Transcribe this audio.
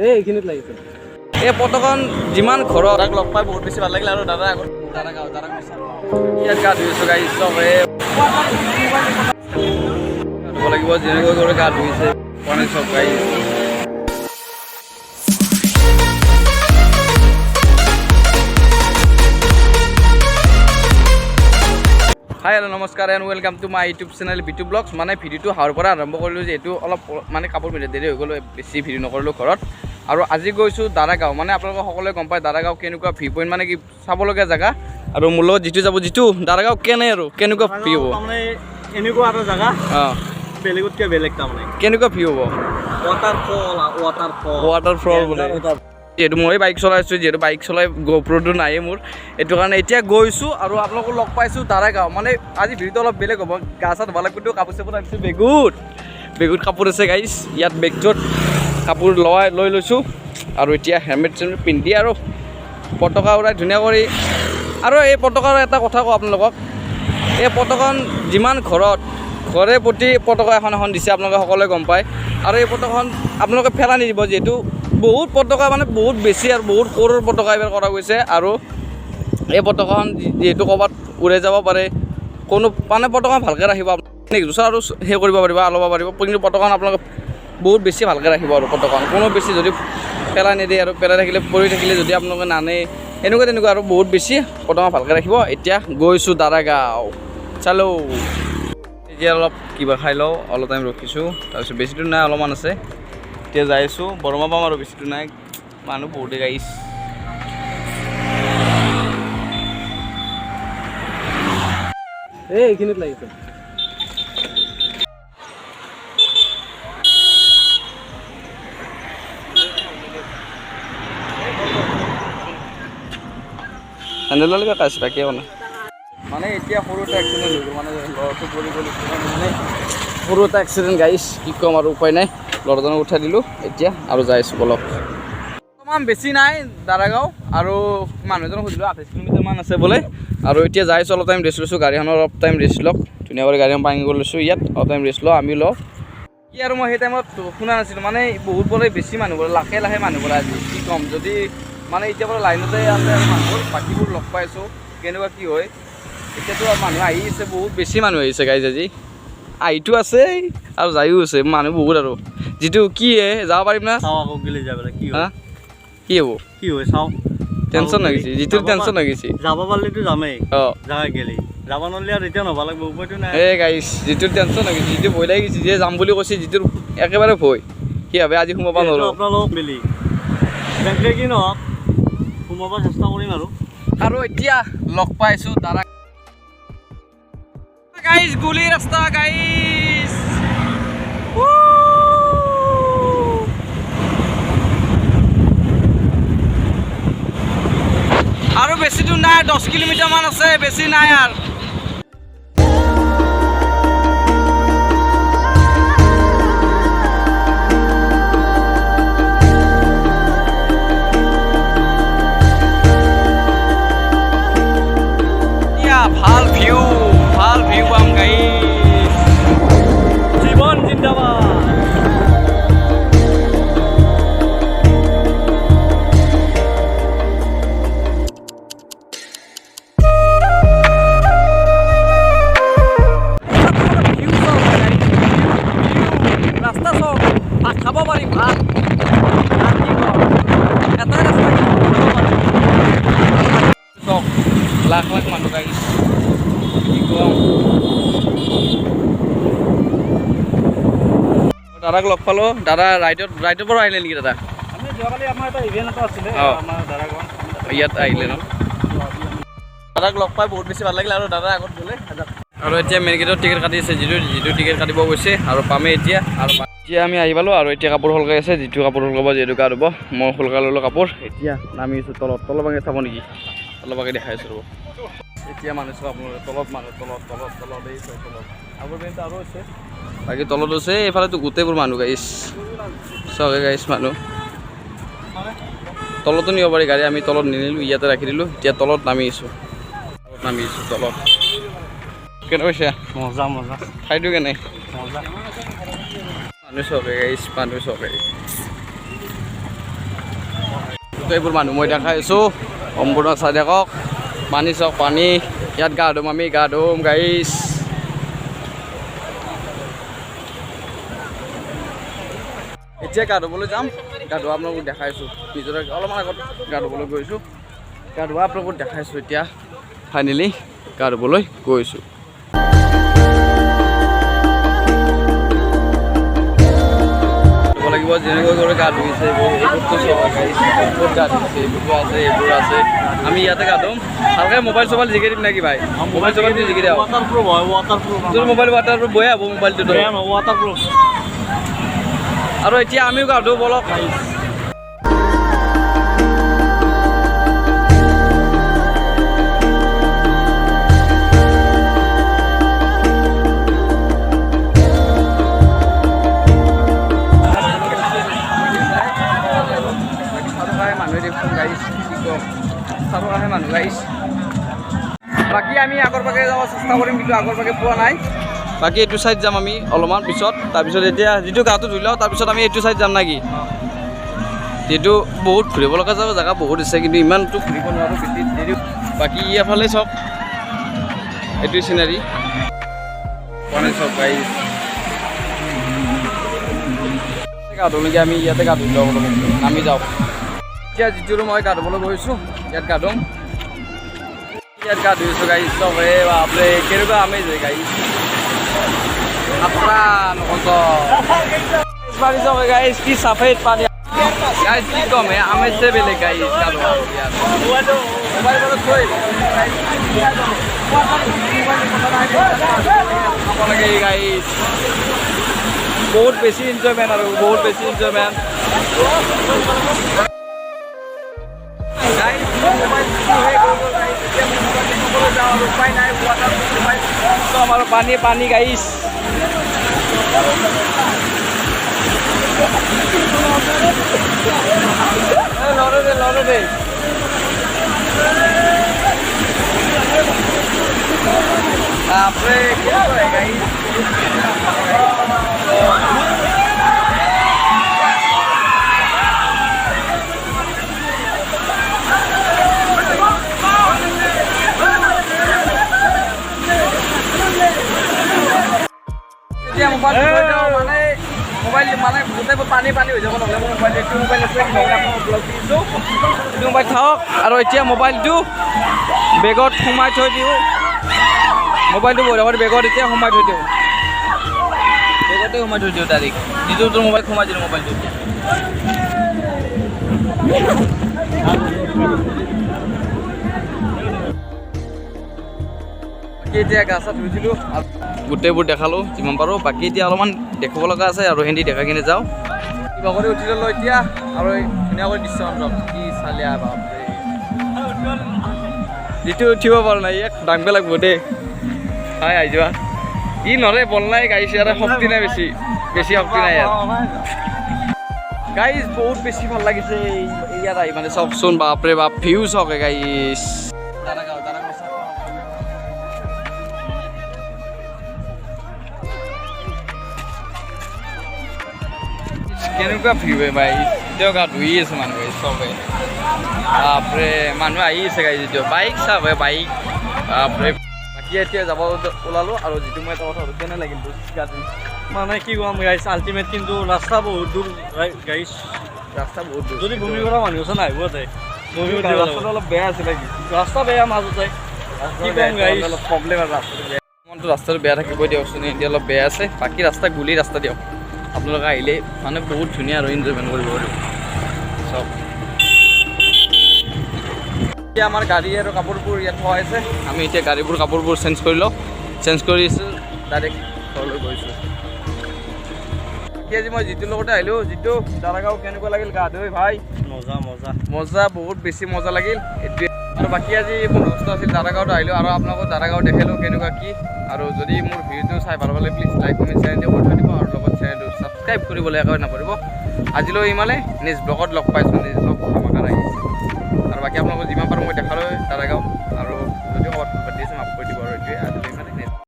এই এইখিনিত লাগিছে। এই পতাকাখন যিমান ঘৰত দাদাক লগ পাই বহুত বেছি ভাল লাগিল। আৰু দাদা আগত দাদা গাঁও দাদা ইয়াত গা ধুইছোঁ গাইছ, চবে ধুব লাগিব। যেনেকৈ কৰি গা ধুইছে মানে চব গাইছ। হাই, হেল্ল', নমস্কাৰ and welcome to my YouTube channel Bitu blogs. মানে ভিডিঅ'টো হাৱাৰ পৰা আৰম্ভ কৰিলোঁ, যিহেতু অলপ মানে কাপোৰ পিন্ধে দেৰি হৈ গ'ল, বেছি ভিডিঅ' নকৰিলোঁ ঘৰত। আৰু আজি গৈছোঁ দাৰাগাঁও। মানে আপোনালোকে সকলোৱে গম পায় দাৰাগাঁও কেনেকুৱা ভিউ পইণ্ট, মানে কি চাবলগীয়া জেগা। আৰু মোৰ লগত যিটো যাব, যিটো দাৰাগাঁও কেনে আৰু কেনেকুৱা ভিউ হ'ব? তাৰমানে এনেকুৱা এটা জেগা বেলেগতকৈ বেলেগ তাৰমানে। কেনেকুৱা ভিউ হ'ব? Waterfall, waterfall. Waterfall বোলে। যিহেতু মই বাইক চলাইছোঁ, যিহেতু বাইক চলাই গ'প্ৰ'টো নায়েই মোৰ, এইটো কাৰণে এতিয়া গৈছোঁ আৰু আপোনালোকক লগ পাইছোঁ দাৰাগাঁও। মানে আজি ভিডিঅ'টো অলপ বেলেগ হ'ব। গা চা ধুব লাগিব, কাপোৰ চাপোৰ আনিছোঁ বেগুত, বেগুত কাপোৰ আছে গাইছ। ইয়াত বেগটোত কাপোৰ লগাই লৈ লৈছোঁ আৰু এতিয়া হেলমেট চেলমেট পিন্ধি আৰু পতাকা উৰাই ধুনীয়া কৰি। আৰু এই পতাকাৰ এটা কথা কওঁ আপোনালোকক, এই পতাকাখন যিমান ঘৰত ঘৰে প্ৰতি পতাকা এখন এখন দিছে, আপোনালোকে সকলোৱে গম পায়। আৰু এই পতাকাখন আপোনালোকে পেলাই নিদিব, যিহেতু বহুত পতাকা মানে বহুত বেছি আৰু বহুত সৰুৰ পতাকা এইবাৰ কৰা গৈছে। আৰু এই পতাকাখন যিহেতু ক'ৰবাত উৰাই যাব পাৰে কোনো, মানে পতাকাখন ভালকৈ ৰাখিব নেক্সট বছৰ আৰু সেই কৰিব পাৰিব, ল'ব পাৰিব। কিন্তু পতাকাখন আপোনালোকে বহুত বেছি ভালকৈ ৰাখিব আৰু পতাকাখন কোনো বেছি যদি পেলাই নিদিয়ে আৰু পেলাই থাকিলে, পৰি থাকিলে যদি আপোনালোকে নানে, এনেকুৱা তেনেকুৱা আৰু বহুত বেছি পতাকা ভালকৈ ৰাখিব। এতিয়া গৈছোঁ দাৰাগাঁও, চালো। এতিয়া অলপ কিবা খাই লওঁ, অলপ টাইম ৰখিছোঁ, তাৰপিছত বেছি দূৰ নাই, অলপমান আছে। এতিয়া যাই আছোঁ, বৰমা পাম আৰু বেছি দূৰ নাই। মানুহ বহুতে গাইছ। এই এইখিনিত লাগিছে। হেণ্ডেল বেকা আছে, বাকী একো নাই। মানে এতিয়া সৰু এটা এক্সিডেণ্ট হৈ গ'ল, মানে ল'ৰাটো পৰি গ'ল। মানে সৰু এটা এক্সিডেণ্ট গাইছ, কি ক'ম আৰু, উপায় নাই। ল'ৰাজনক উঠাই দিলোঁ এতিয়া আৰু যাই আছোঁ বলক। অকণমান বেছি নাই দাৰাগাঁও। আৰু মানুহজনক সুধিলোঁ, 28 কিলোমিটাৰমান আছে বোলে। আৰু এতিয়া যাই আছোঁ, অলপ টাইম ৰেষ্ট লৈছোঁ। গাড়ীখনৰ অলপ টাইম ৰেষ্ট লওক, ধুনীয়া কৰি গাড়ীখন পাৰ্কিং কৰি লৈছোঁ। ইয়াত অলপ টাইম ৰেষ্ট লওঁ, আমিও লওঁ। কি আৰু মই সেই টাইমত শুনা নাছিলোঁ, মানে বহুত বোলে বেছি মানুহ বোলে, লাখে লাখে মানুহ বোলে আজি। কি ক'ম, যদি মানে এতিয়া বোলে লাইনতে আছে আৰু মানুহবোৰ, বাকীবোৰ লগ পাইছোঁ কেনেকুৱা কি হয়। এতিয়াতো আৰু মানুহ আহি আছে, বহুত বেছি মানুহ আহিছে গাইজ আজি। আহিতো আছে আৰু যায়ো আছে মানুহ বহুত। আৰু যিটো কি হে, যাব পাৰিম না? চাওঁ আকৌ গেলি যাব কি হা হয়। কি হ'ব? কি হয় চাওঁ। টেনশ্যন লাগিছে যিটোৰ, টেনশ্যন লাগিছে। যাব পাৰিলেতো যামেই। অঁ। যাওঁ গেলি, যাব নোৱাৰিলে আৰু এতিয়া নহ'ব লাগিব, উপায়তো নাই। এই গাইছ, যিটোৰ টেনশ্যন লাগিছে, যিটো ভয় লাগি গৈছে, যিয়ে যাম বুলি কৈছে, যিটোৰ একেবাৰে ভয়, কি ভাবে আজি সোমাব যিহেতু নোৱাৰোঁ। আপোনালোক মিলি যেনেকৈ কি নহওক সোমাব চেষ্টা কৰিম আৰু। আৰু এতিয়া লগ পাইছোঁ দাদা। গাইছ, গুলি ৰাস্তা গাইছ। আৰু বেছি দূৰ নাই, 10 কিলোমিটাৰ মান আছে, বেছি নাই আৰু। এতিয়া ভাল ভিউ, ভাল ভিউ পাম গাইছ। জীৱন জিন্দাবাদ। ভিউ চাওক গাইছ, ভিউ, ৰাস্তা চাওক। ভাত খাব পাৰিম, ভাত ভাত কি কম, এটাই ৰাস্তা কিন্তু খাব পাৰিম। চাওক, লাখ লাখ মানুহ গাইছ, কি কম। দাদাক লগ পালোঁ। দাদা ৰাইডত, ৰাইডৰ পৰা আহিলে নেকি দাদা? আমি যোৱাকালি আমাৰ এটা ইভেণ্ট এটা আছিলে আমাৰ দাৰাগাঁৱত। ইয়াত আহিলে ন? দাদাক লগ পাই বহুত বেছি ভাল লাগিল। আৰু দাদা আগত গ'লে আৰু এতিয়া মেইন গেটত টিকেট কাটি আছে, যিটো যিটো টিকেট কাটিব গৈছে আৰু পামেই এতিয়া। আৰু এতিয়া আমি আহি পালোঁ আৰু এতিয়া কাপোৰ সলকাই আছে, যিটো কাপোৰ সলকাব, যিটো গা ধুব। মই সলকাই ল'লোঁ কাপোৰ, এতিয়া নামি আছোঁ তলত। তলৰ বাগে চাব নেকি? তলৰ বাগে দেখাই আছোঁ ৰ'ব। এতিয়া মানুহ চাব আপোনালোকে, তলত মানুহ, তলত তলত তলত, এই চাওক তলত আগৰ বেঞ্চ আৰু আছে, বাকী তলত আছে। এইফালেতো গোটেইবোৰ মানুহ গাইছ, চবে গাইছ মানুহ। তলতো নিব পাৰি গাড়ী, আমি তলত নিনিলোঁ, ইয়াতে ৰাখি দিলোঁ। এতিয়া তলত নামি আছোঁ, তলত নামি আছোঁ তলত। কেনে পাইছা? মজা মজা। ঠাইটো কেনে? মজা। মানুহ চবে গাইছ, মানুহ চবে। গোটেইবোৰ মানুহ মই দেখাই আছোঁ। সম্পূৰ্ণ চাই থাকক। পানী চাওক, পানী। ইয়াত গা ধুম, আমি গা ধুম গাইছ। এতিয়া গা ধুবলৈ যাম। গা ধোৱা আপোনালোকক দেখাইছোঁ। নিজৰে অলপমান আগত গা ধুবলৈ গৈছোঁ, গা ধোৱা আপোনালোকক দেখাইছোঁ। এতিয়া ফাইনেলি গা ধুবলৈ গৈছোঁ। ধুব লাগিব যেনেকৈ কৰি। গা ধুইছে এইবোৰ, এইবোৰতো চব বহুত গা ধুইছে। এইবোৰতো আছে, এইবোৰ আছে। আমি ইয়াতে গা ধুম ভালকৈ। মোবাইল চোবাইল জিকি দিম নেকি ভাই? মোবাইল চোবাইল জিকি দিওঁ। ৱাটাৰ প্ৰুফ হয়, ৱাটাৰ প্ৰুফ। তোৰ মোবাইল ৱাটাৰ প্ৰুফ, বয়া হ'ব মোবাইলটোতো। বেয়া নহয়, ৱাটাৰ প্ৰুফ। আৰু এতিয়া আমিও গা ধুওঁ বলক। চাৰিওকাষে মানুহে দেখোন গাইছ, কি কম, চাৰিওকাষে মানুহ গাইছ। বাকী আমি আগৰ পাকে যাব চেষ্টা কৰিম, কিন্তু আগৰ পাকে পোৱা নাই। বাকী এইটো চাইড যাম আমি অলপমান পিছত। তাৰপিছত এতিয়া যিটো গাটো ধুই লওঁ, তাৰপিছত আমি এইটো চাইড যাম নেকি? যিহেতু বহুত ঘূৰিব লগা যাব জেগা বহুত আছে, কিন্তু ইমানটো ঘূৰিব নোৱাৰোঁ, বেছি দেৰি। বাকী ইয়াৰফালে চাওক, এইটো চিনাৰী। পানী চাওক গাইছ। গা ধুবলৈকে আমি ইয়াতে গা ধুই লওঁ অলপ, নামি যাওঁ। এতিয়া যিটো মই গা ধুবলৈ গৈছোঁ, ইয়াত গা ধুম। ইয়াত গা ধুইছোঁ গাইছ। চব এই বাপৰে, কেনেকুৱা আমেজ গাইছ। আপনাৰা নকত পানী চাওক গাইছ, কি চাফেদ পানী গাইছ। কি কম, এই আমেজে বেলেগ গাইছ। গা ধোৱা ইয়াত মোবাইল থৈ খাব লাগে গাইছ। বহুত বেছি এনজয়মেণ্ট আৰু বহুত বেছি এনজয়মেণ্ট গাইছ। মোবাইল শেষ হৈ গ'ল গাইছ। এতিয়া মই মোবাইল থ'বলৈ যাওঁ আৰু উপায় নাই। ৱাটাৰ মোবাইল একদম আৰু পানী পানী গাইছ। লৰে দে, লৰে দে। বাপৰে, কেনেকুৱা গাইছ। এতিয়া মোবাইল মানে মোবাইল মানে গোটেই পানী পানী হৈ যাব। নহ'লে মোৰ মোবাইল, এইটো মোবাইল আছে, আপোনাক ব্লগ দিছোঁ। এইটো মোবাইল থাকক আৰু এতিয়া মোবাইলটো বেগত সোমাই থৈ দিওঁ। মোবাইলটো বঢ়িয়া বেগত এতিয়া সোমাই থৈ দিওঁ, বেগতে সোমাই থৈ দিওঁ। তাৰিখ যিটো তোৰ মোবাইল সোমাই দিলোঁ মোবাইলটো এতিয়া। বাকী এতিয়া গা চা ধুই দিলোঁ আৰু গোটেইবোৰ দেখালোঁ যিমান পাৰোঁ। বাকী এতিয়া অলপমান দেখাব লগা আছে আৰু সেহেঁতি দেখাই কিনে যাওঁ। কিবা কৰি উঠি ল'লোঁ এতিয়া আৰু এই ধুনীয়াকৈ দৃশ্য কি চালিয়া, বাপৰে। যিটো উঠিব পৰা নাই, ইয়াক দাঙব লাগিব দেই। হাই, আহি যোৱা। ই নৰে, বল নাই গাইছ। ইয়াৰ শক্তি নাই, বেছি বেছি শক্তি নাই ইয়াৰ গাইজ। বহুত বেছি ভাল লাগিছে ইয়াত আহি। মানে চাওকচোন, বাপৰে বাপ, ভিউ চাওক গাইজ। দাৰাগাঁও, দাৰাগাঁও চাওক। কেনেকুৱা ভিউ ভাই। এতিয়াও গা ধুই আছে মানুহে চবে। বাপৰে, মানুহ আহি আছে গাইজ এতিয়াও। বাইক চাব, বাইক, বাপৰে। বাকী এতিয়া যাব ওলালোঁ। আৰু যিটো মই এটা কথা সুধো, কেনে লাগিল গা ধুই? মানে কি ক'ম গাইছ, আল্টিমেট। কিন্তু ৰাস্তা বহুত দূৰ গাইছ। ৰাস্তা বহুত দূৰ। যদি বমি কৰা মানুহ আছে, নাহিব তাতে। বমি উঠিব যাব। ৰাস্তাটো অলপ বেয়া আছিল নেকি? ৰাস্তা বেয়া মাজতে। কি ক'ম গাইছ। অলপ প্ৰব্লেম আৰু ৰাস্তাটো বেয়া। মনটো ৰাস্তাটো বেয়া থাকিবই দিয়কচোন। এতিয়া অলপ বেয়া আছে, বাকী ৰাস্তা গুলি ৰাস্তা দিয়ক। আপোনালোকে আহিলে মানে বহুত ধুনীয়া আৰু এনজয়মেণ্ট কৰিব পাৰিব চব। এতিয়া আমাৰ গাড়ী আৰু কাপোৰবোৰ ইয়াত থোৱা আছে। আমি এতিয়া গাড়ীবোৰ কাপোৰবোৰ চেঞ্জ কৰি লওঁ। চেঞ্জ কৰিছোঁ, ডাইৰেক্ট ঘৰলৈ গৈছোঁ। বাকী আজি মই যিটোৰ লগতে আহিলোঁ, যিটো দাৰাগাঁও কেনেকুৱা লাগিল গা ধুই ভাই? মজা মজা। মজা, বহুত বেছি মজা লাগিল এইটোৱে। আৰু বাকী আজি 15 আগষ্ট আছিল, দাৰাগাঁৱত আহিলোঁ আৰু আপোনালোকক দাৰাগাঁও দেখালোঁ কেনেকুৱা কি। আৰু যদি মোৰ ভিডিঅ'টো চাই ভাল পালে, প্লিজ লাইক, কমেণ্ট, শ্বেয়াৰ কৰি থৈ দিব আৰু লগত চেনেলটো ছাবস্ক্ৰাইব কৰিবলৈ একেবাৰে নাপাহৰিব। আজিলৈ ইমানে। নেক্সট ব্লগত লগ পাইছোঁ। নেক্সট ব্লগ আমাক আহি আছে। আৰু বাকী আপোনালোকক যিমান পাৰোঁ মই দেখালোঁ দাৰাগাঁও।